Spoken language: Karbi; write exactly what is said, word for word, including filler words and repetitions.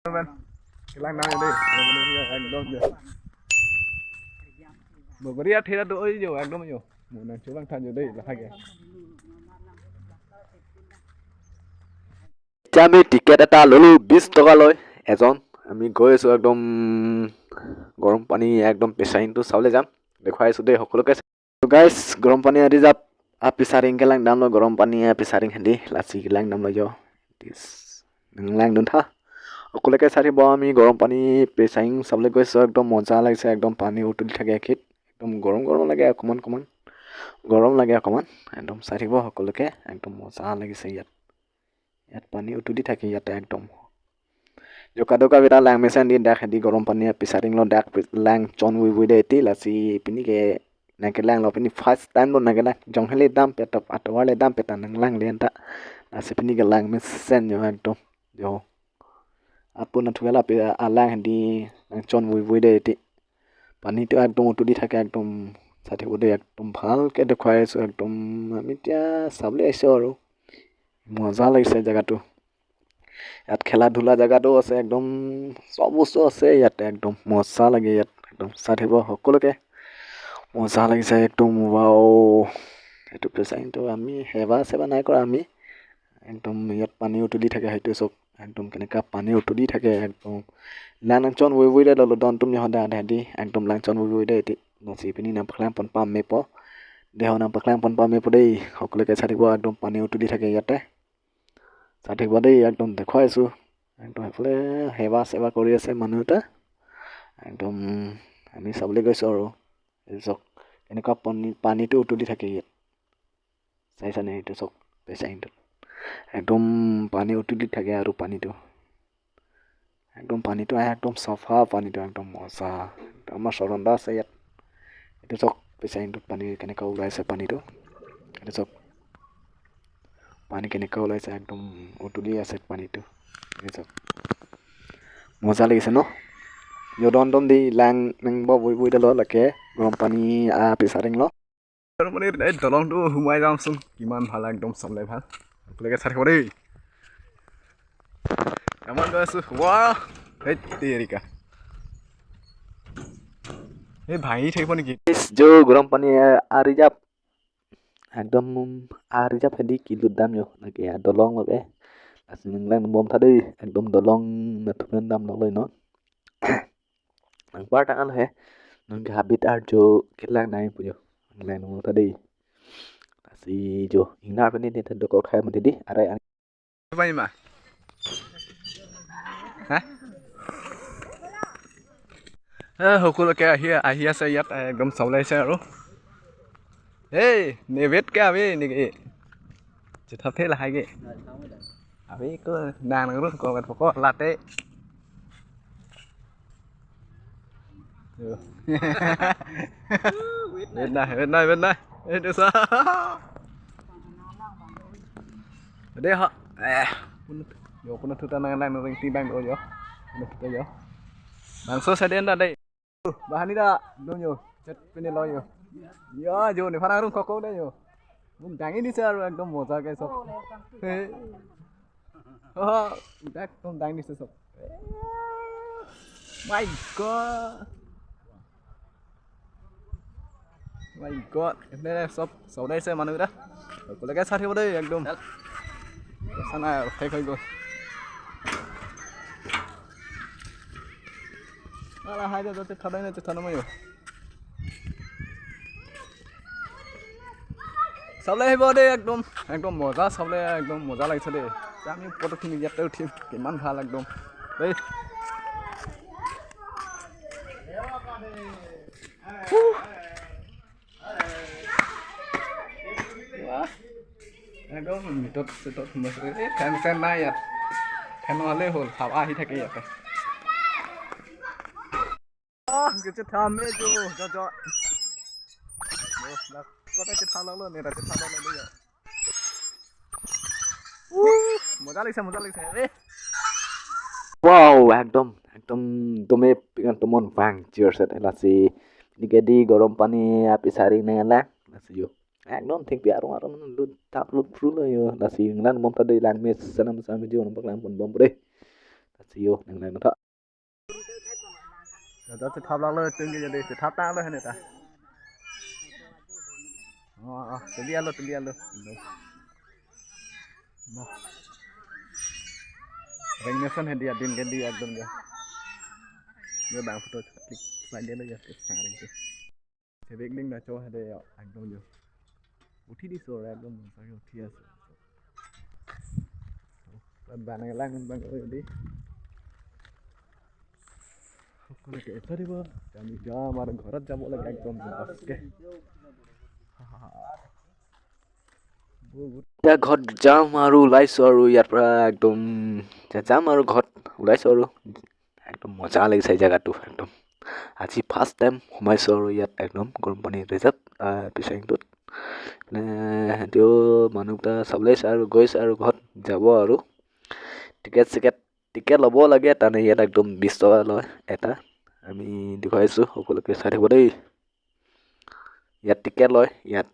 Kelang nang dei. Ekdom ya. Bogori athera do oi jo, ekdom jo. Mo nang chulang than jo dei, lahai ke. Ami ticket এটা ললো বিশ টকা লৈ এজন। আমি গৈ আছো একদম গৰম পানী একদম পেচাইনটো চাবলৈ যাম। দেখুৱাই আছো দেই সকলোকে। তো গাইছ, গৰম পানী আদি যাপ api saring kelangdamlo, গৰম পানী api saring hadi lasi kelangdamlo jo. This nanglangdun tha. সকলোকে চাই থাকিব, আমি গৰম পানী পেচাইন চাবলৈ গৈছো। একদম মজা লাগিছে, একদম পানী উতলি থাকে এখিত। একদম গৰম গৰম লাগে অকমান অকমান। গৰম লাগে অকমান। একদম চাই থাকিব সকলোকে, একদম মজা লাগিছে ইয়াত। ইয়াত পানী উতলি থাকে ইয়াতে একদম। Jokado kavira lang mesen di dak hadi গৰম পানী api saringlo dak pi- lang chon vui vui dei ti lasi pini ke nang kelanglo pini first time lo nang kelang jong hele dam peta atovar le dam peta nanglang le anta lasi pini kelang mesen jo ekdom jo apun athu vela pe alang hadi lang chon vui vui dei ti pani to ekdom utu di thake ekdom sati ude ekdom bhal ke dekhai so ekdom ami tia sable aiso aro মজা লাগিছে জেগাটো। ইয়াত খেলা ধূলা জেগাটো আছে, একদম চব বস্তু আছে ইয়াতে, একদম মজা লাগে ইয়াত, একদম চাই থাকিব সকলোকে। মজা লাগিছে একদম, ৱাও। এইটো প্লেচ কিন্তু আমি সেৱা চেৱা নাই কৰা আমি, একদম ইয়াত পানী উতলি থাকে, সেইটো চাওক, একদম কেনেকা পানী উতলি থাকে একদম। Langchon vui vui de lolo don tum nyoda de di, একদম langchon vui vui de ti, nasi pini nang paklang pon pam mepo, deho nang paklang pon pam mepo dei, সকলোকে চাই থাকিব, একদম পানী উতলি থাকে ইয়াতে। চাই থাকিব দেই, একদম দেখুৱাই আছো। একদম সেইফালে সেৱা চেৱা কৰি আছে মানুহ এটা। একদম আমি চাবলৈ গৈছো আৰু। এইটো চাওক, এনেকুৱা পানী, পানীটো উতলি থাকে ইয়াত। চাইছানে? এইটো চাওক, পেচাইনটো। একদম পানী উতলি থাকে আৰু পানীটো। একদম পানীটো আহে, একদম চাফা পানীটো, একদম মজা। আমাৰ চৰণ দা আছে ইয়াত। এইটো চাওক, পেচাইনটোত পানী কেনেকা ওলাইছে পানীটো। এইটো চাওক, পানী কেনেকা ওলাইছে, একদম উতলি আছে পানীটো। এইটো চাওক, মজা লাগিছে ন? Yo don don di lang nang bo vui vui dalo lake গৰম পানী api saringlo. আৰু মানে এই দলংটো সোমাই যামচোন, কিমান ভাল, একদম চাবলৈ ভাল। আপোনালোকে চাই থাকিব দেই। আমাৰ গৈ আছো। ৱাহ! হেই তেৰিকা। এই ভাঙি থাকিব নেকি? ইছ, jo গৰম পানী আ- আৰি যাব। একদম আৰি যাব হেদি কিলো দাম yo lake ya দলং lake. Lasi nanglang bom tha dei, একদম দলং nathumen dam lok loi no. Nang par tangan he. Nang habit arjo kelang nai pujo. Nanglang nang tha dei. Lasi jo ingnar pani ni tha dokok khai mati di. Arai ang. Apa ini, Ma? Hah? Eh, সকলোকে আহি আহি আছে ইয়াত, একদম চাবলৈ আহিছে আৰু। এই নেবেত কে আমি নেকি? Cetha thela hai ke. Abi ko nang nang run ko kat poko late. Yo. Wait na, wait na, wait na. Eh, dosa. Ade ha. Eh. Yo, kuna thuta nang nang ring ti bang do yo. Kuna thuta yo. Bangso sa den da dei. Bahani da, dum yo. Chet pini lo yo. Yo, jo, nephan arung kokok de yo. Mung dangi di sir, ekdom moja ke sok. He. Oh, ekdom dangi di sir sok. My God. My God. Ene sok, sok dai se manu da. Ko lagi sar ke bodai ekdom. Sana thek hoi go. Ala hai do te thadai ne te thana mayo. চাবলৈ আহিব দেই, একদম, একদম মজা চাবলৈ, একদম মজা লাগিছে দেই। এতিয়া আমি ফটোখিনি ইয়াতে উঠিম, কিমান ভাল একদম দেই। হুহ। ৱাহ। একদম ভিতৰত চিতৰত সোমাইছে। এই ফেন চেন নাই ইয়াত, ফেন নহ'লেই হ'ল, হাৱা আহি থাকে ইয়াতে। Ah, kecil dame jo, jo, jo. Yo, lah, kok kecil tha lo, nih, kecil tha lo, nih, ya. Uh, moja লাগিছে, moja লাগিছে, eh. Wow, একদম, একদম, dome pingan tomon vang, cheers, lasi, nike di গৰম পানী api saring nang lang, lasi yo. একদম thengpi arong arong lut tap lut phru lo yo. Lasi nang bom tha dei lang mes sanam sanam jo nang paklang pon bom dei. Ta see you nang nang tha. Jajat chethap lalo, tung ke jadi chethap tanglo hene ta. Oh, oh, tuli alo, tuli alo. No. Reng nesen hedi adin ke di ekdom ya. Dia bang photo klik slide dia ya, sang reng ke. Chebek ding na cho hede ya, ekdom ya. Uthi di so ekdom, sang uthi ase. Bang lang bang di. সকলোকে এৰি দিব। আমি যাম আৰু ঘৰত যাব লাগে একদম বিন্দাছকে। এতিয়া ঘৰত যাম আৰু ওলাইছো আৰু ইয়াৰ পৰা একদম এতিয়া যাম আৰু ঘৰত ওলাইছো আৰু একদম মজা লাগিছে এই জেগাটো একদম। আজি ফাৰ্ষ্ট টাইম সোমাইছো আৰু ইয়াত একদম গৰম পানী ৰিজৰ্ট, আহ, পিছাইংটোত। মানে, সেইটো মানুহকেইটা চাবলৈ আহিছে আৰু গৈছে আৰু ঘৰত যাব আৰু। টিকেট চিকেট, টিকেট ল'ব লাগে, তাৰমানে ইয়াত একদম বিশ টকা লয় এটা। আমি দেখুৱাইছো, সকলোকে চাই থাকিব দেই। ইয়াত টিকেট লয়, ইয়াত